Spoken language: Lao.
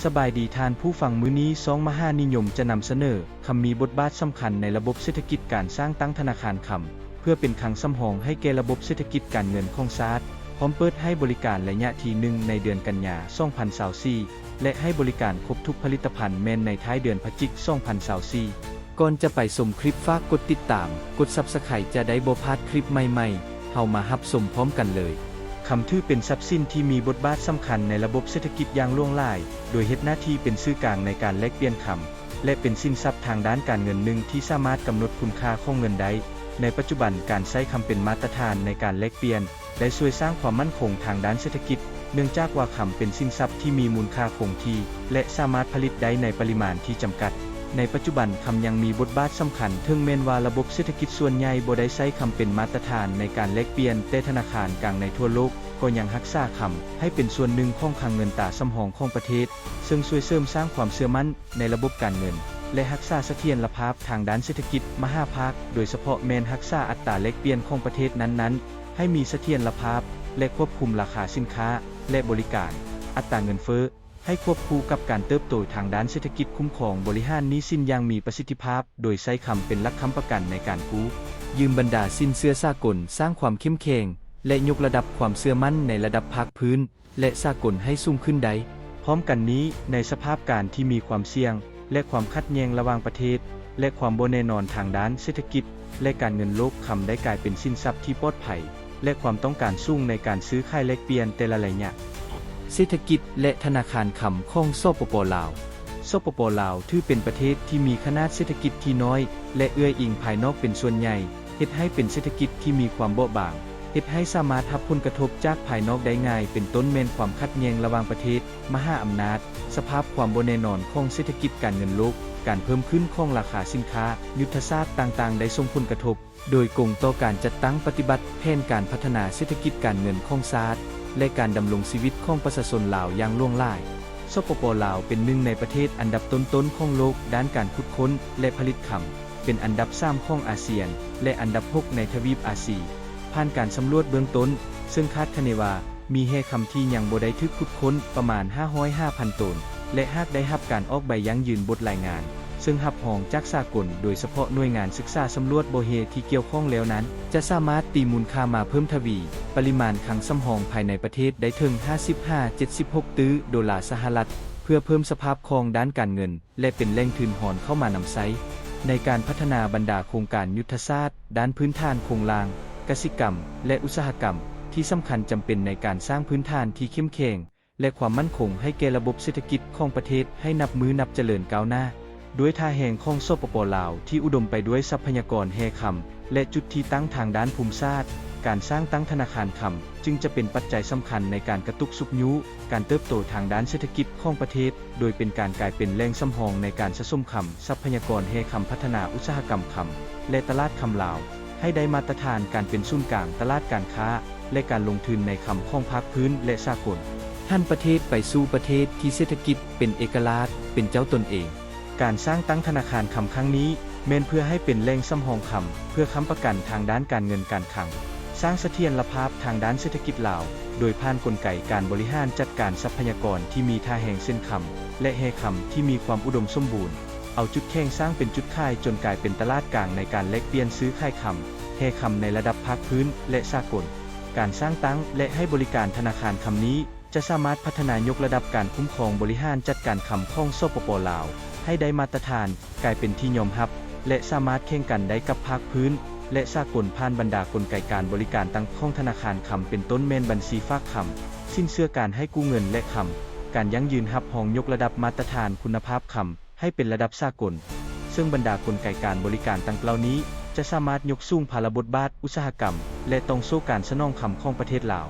ສະບາຍດີທ່ານຜູ້ຟັງ, ມື້ນີ້ຊ່ອງມະຫານິຍົມຈະນຳສະເໜີຄຳມີບົດບາດສຳຄັນໃນລະບົບເສດຖະກິດການສ້າງຕັ້ງທະນາຄານຄຳ ເພື່ອເປັນຄັງສຳຮອງໃຫ້ແກ່ລະບົບເສດຖະກິດການເງິນຂອງຊາດ, ພ້ອມເປີດໃຫ້ບໍລິການໄລຍະທີໜຶ່ງໃນເດືອນກັນຍາ ສອງພັນຊາວສີ່ ແລະ ໃຫ້ບໍລິການຄົບທຸກຜະລິດຕະພັນແມ່ນໃນທ້າຍເດືອນພະຈິກ ສອງພັນຊາວສີ່. ກ່ອນຈະໄປຊົມຄລິບ, ຝາກກົດຕິດຕາມ, ກົດ Subscribe ຈະໄດ້ບໍ່ພາດຄລິບໃໝ່ໆ. ເຮົາມາຮັບຊົມພ້ອມກັນເລີຍ. ຄຳຖືເປັນຊັບສິນທີ່ມີບົດບາດສຳຄັນໃນລະບົບເສດຖະກິດຢ່າງຫຼວງຫຼາຍ, ໂດຍເຮັດໜ້າທີ່ເປັນສື່ກາງໃນການແລກປ່ຽນຄຳ ແລະ ເປັນສິນຊັບທາງດ້ານການເງິນໜຶ່ງທີ່ສາມາດກຳນົດຄຸນຄ່າຂອງເງິນໄດ້. ໃນປັດຈຸບັນ, ການໃຊ້ຄຳເປັນມາດຕະຖານໃນການແລກປ່ຽນ ໄດ້ຊ່ວຍສ້າງຄວາມໝັ້ນຄົງທາງດ້ານເສດຖະກິດ, ເນື່ອງຈາກວ່າຄຳເປັນສິນຊັບທີ່ມີມູນຄ່າຄົງທີ່ ແລະ ສາມາດຜະລິດໄດ້ໃນປະລິມານທີ່ຈຳກັດ. ໃນປັດຈຸບັນ, ຄຳຍັງມີບົດບາດສຳຄັນ, ເຖິງແມ່ນວ່າລະບົບເສດຖະກິດສ່ວນໃຫຍ່ບໍ່ໄດ້ໃຊ້ຄຳເປັນມາດຕະຖານໃນການແລກປ່ຽນ, ແຕ່ທະນາຄານກາງໃນທົ່ວໂລກກໍຍັງຮັກສາຄຳໃຫ້ເປັນສ່ວນໜຶ່ງຂອງຄັງເງິນຕາສຳຮອງຂອງປະເທດ, ເຊິ່ງຊ່ວຍເສີມສ້າງຄວາມເຊື່ອໝັ້ນໃນລະບົບການເງິນ ແລະ ຮັກສາສະຖຽນລະພາບທາງດ້ານເສດຖະກິດມະຫາພາກ, ໂດຍສະເພາະແມ່ນຮັກສາອັດຕາແລກປ່ຽນຂອງປະເທດນັ້ນໆ ໃຫ້ມີສະຖຽນລະພາບ ແລະ ຄວບຄຸມລາຄາສິນຄ້າ ແລະ ບໍລິການ, ອັດຕາເງິນເຟີ້, ໃຫ້ຄວບຄູ່ກັບການເຕີບໂຕທາງດ້ານເສດຖະກິດ, ຄຸ້ມຄອງບໍລິຫານໜີ້ສິນຢ່າງມີປະສິດທິພາບ, ໂດຍໃຊ້ຄຳເປັນຫຼັກຄ້ຳປະກັນໃນການກູ້ຢືມບັນດາສິນເຊື່ອສາກົນ, ສ້າງຄວາມເຂັ້ມແຂງ ແລະ ຍົກລະດັບຄວາມເຊື່ອໝັ້ນໃນລະດັບພາກພື້ນ ແລະ ສາກົນໃຫ້ສູງຂຶ້ນໄດ້. ພ້ອມກັນນີ້, ໃນສະພາບການທີ່ມີຄວາມສ່ຽງ ແລະ ຄວາມຂັດແຍ່ງລະຫວ່າງປະເທດ ແລະ ຄວາມບໍ່ແນ່ນອນທາງດ້ານເສດຖະກິດ ແລະ ການເງິນໂລກ, ຄຳໄດ້ກາຍເປັນສິນຊັບທີ່ປອດໄພ ແລະ ຄວາມຕ້ອງການສູງໃນການຊື້ຂາຍແລກປ່ຽນແຕ່ລະໄລຍະ. ເສດຖະກິດ ແລະ ທະນາຄານຄຳຂອງ ສປປ ລາວ. ສປປ ລາວ ຖືເປັນປະເທດທີ່ມີຂະໜາດເສດຖະກິດທີ່ນ້ອຍ ແລະ ເອື້ອຍອີງພາຍນອກເປັນສ່ວນໃຫຍ່, ເຮັດໃຫ້ເປັນເສດຖະກິດທີ່ມີຄວາມເບາະບາງ, ເຮັດໃຫ້ສາມາດຮັບຜົນກະທົບຈາກພາຍນອກໄດ້ງ່າຍ, ເປັນຕົ້ນແມ່ນຄວາມຂັດແຍ່ງລະຫວ່າງປະເທດ, ມະຫາອຳນາດ, ສະພາບຄວາມບໍ່ແນ່ນອນຂອງເສດຖະກິດການເງິນໂລກ, ການເພີ່ມຂຶ້ນຂອງລາຄາສິນຄ້າ, ຍຸດທະສາດຕ່າງໆ ໄດ້ສົ່ງຜົນກະທົບ ໂດຍກົງຕໍ່ການຈັດຕັ້ງປະຕິບັດແຜນການພັດທະນາເສດຖະກິດການເງິນຂອງຊາດ ແລະ ການດຳລົງຊີວິດຂອງປະຊາຊົນລາວຢ່າງຫຼວງຫຼາຍ. ສປປ ລາວ ເປັນໜຶ່ງໃນປະເທດອັນດັບຕົ້ນໆຂອງໂລກດ້ານການຂຸດຄົ້ນ ແລະ ຜະລິດຄຳ, ເປັນອັນດັບສາມຂອງອາຊຽນ ແລະ ອັນດັບຫົກໃນທະວີບອາຊີ. ຜ່ານການສຳຫຼວດເບື້ອງຕົ້ນ, ເຊິ່ງຄາດຄະເນວ່າ ມີແຮ່ຄຳທີ່ຍັງບໍ່ໄດ້ຖືກຂຸດຄົ້ນປະມານຫ້າຮ້ອຍຫ້າພັນໂຕນ ແລະ ຫາກໄດ້ຮັບການອອກໃບຢັ້ງຢືນບົດລາຍງານ ເຊິ່ງຮັບຮອງຈາກສາກົນ, ໂດຍສະເພາະໜ່ວຍງານສຶກສາສຳຫຼວດບໍ່ແຮ່ທີ່ກ່ຽວຂ້ອງແລ້ວນັ້ນ, ຈະສາມາດຕີມູນຄ່າມາເພີ່ມທະວີປະລິມານຄັງສຳຮອງພາຍໃນປະເທດໄດ້ເຖິງຫ້າສິບຫາເຈັດສິບຫົກຕື້ໂດລາສະຫະລັດ, ເພື່ອເພີ່ມສະພາບຄ່ອງດ້ານການເງິນ ແລະ ເປັນແຫຼ່ງທຶນຮອນເຂົ້າມານຳໃຊ້ໃນການພັດທະນາບັນດາໂຄງການຍຸດທະສາດດ້ານພື້ນຖານໂຄງລ່າງ, ກະສິກຳ ແລະ ອຸດສາຫະກຳ ທີ່ສຳຄັນຈຳເປັນໃນການສ້າງພື້ນຖານທີ່ເຂັ້ມແຂງ ແລະ ຄວາມໝັ້ນຄົງໃຫ້ແກ່ລະບົບເສດຖະກິດຂອງປະເທດໃຫ້ນັບມື້ນັບຈະເລີນກ້າວໜ້າ. ດ້ວຍທ່າແຮງຂອງ ສປປ ລາວ ທີ່ອຸດົມໄປດ້ວຍຊັບພະຍາກອນແຮ່ຄຳ ແລະ ຈຸດທີ່ຕັ້ງທາງດ້ານພູມສາດ, ການສ້າງຕັ້ງທະນາຄານຄຳ ຈຶ່ງຈະເປັນປັດໄຈສຳຄັນໃນການກະຕຸກຊຸກຍູ້ການເຕີບໂຕທາງດ້ານເສດຖະກິດຂອງປະເທດ, ໂດຍເປັນການກາຍເປັນແຫຼ່ງສຳຮອງໃນການສະສົມຄຳ, ຊັບພະຍາກອນແຮ່ຄຳ, ພັດທະນາອຸດສາຫະກຳຄຳ ແລະ ຕະຫຼາດຄຳລາວ ໃຫ້ໄດ້ມາດຕະຖານການເປັນສູນກາງຕະຫຼາດການຄ້າ ແລະ ການລົງທຶນໃນຄຳຂອງພາກພື້ນ ແລະ ສາກົນ. ຫັນປະເທດໄປສູ່ປະເທດທີ່ເສດຖະກິດເປັນເອກະລາດ, ເປັນເຈົ້າຕົນເອງ. ການສ້າງຕັ້ງທະນາຄານຄຳຄັ້ງນີ້ ແມ່ນເພື່ອໃຫ້ເປັນແຫຼ່ງສຳຮອງຄຳ ເພື່ອຄ້ຳປະກັນທາງດ້ານການເງິນການຄັງ, ສ້າງສະຖຽນລະພາບທາງດ້ານເສດຖະກິດລາວ ໂດຍຜ່ານກົນໄກການບໍລິຫານຈັດການຊັບພະຍາກອນທີ່ມີທ່າແຮງເຊັ່ນຄຳ ແລະ ແຮ່ຄຳທີ່ມີຄວາມອຸດົມສົມບູນ, ເອົາຈຸດແຂງສ້າງເປັນຈຸດຂາຍຈົນກາຍເປັນຕະຫຼາດກາງໃນການແລກປ່ຽນຊື້ຂາຍຄຳ, ແຮ່ຄຳໃນລະດັບພາກພື້ນ ແລະ ສາກົນ. ການສ້າງຕັ້ງ ແລະ ໃຫ້ບໍລິການທະນາຄານຄຳນີ້ ຈະສາມາດພັດທະນາຍົກລະດັບການຄຸ້ມຄອງບໍລິຫານຈັດການຄຳຂອງ ສປປ ລາວ ໃຫ້ໄດ້ມາດຕະຖານ, ກາຍເປັນທີ່ຍອມຮັບ ແລະ ສາມາດແຂ່ງຂັນໄດ້ກັບພາກພື້ນ ແລະ ສາກົນ ຜ່ານບັນດາກົນໄກການບໍລິການຕ່າງຂອງທະນາຄານຄຳ ເປັນຕົ້ນແມ່ນບັນຊີຝາກຄຳ, ສິນເຊື່ອການໃຫ້ກູ້ເງິນ ແລະ ຄຳ, ການຢັ້ງຢືນຮັບຮອງຍົກລະດັບມາດຕະຖານຄຸນນະພາບຄຳ ໃຫ້ເປັນລະດັບສາກົນ, ເຊິ່ງບັນດາກົນໄກການບໍລິການດັ່ງກ່າວນີ້ ຈະສາມາດຍົກສູງພາລະບົດບາດອຸດສາຫະກຳ ແລະ ຕ່ອງໂສ້ການສະໜອງຄຳຂອງປະເທດລາວ.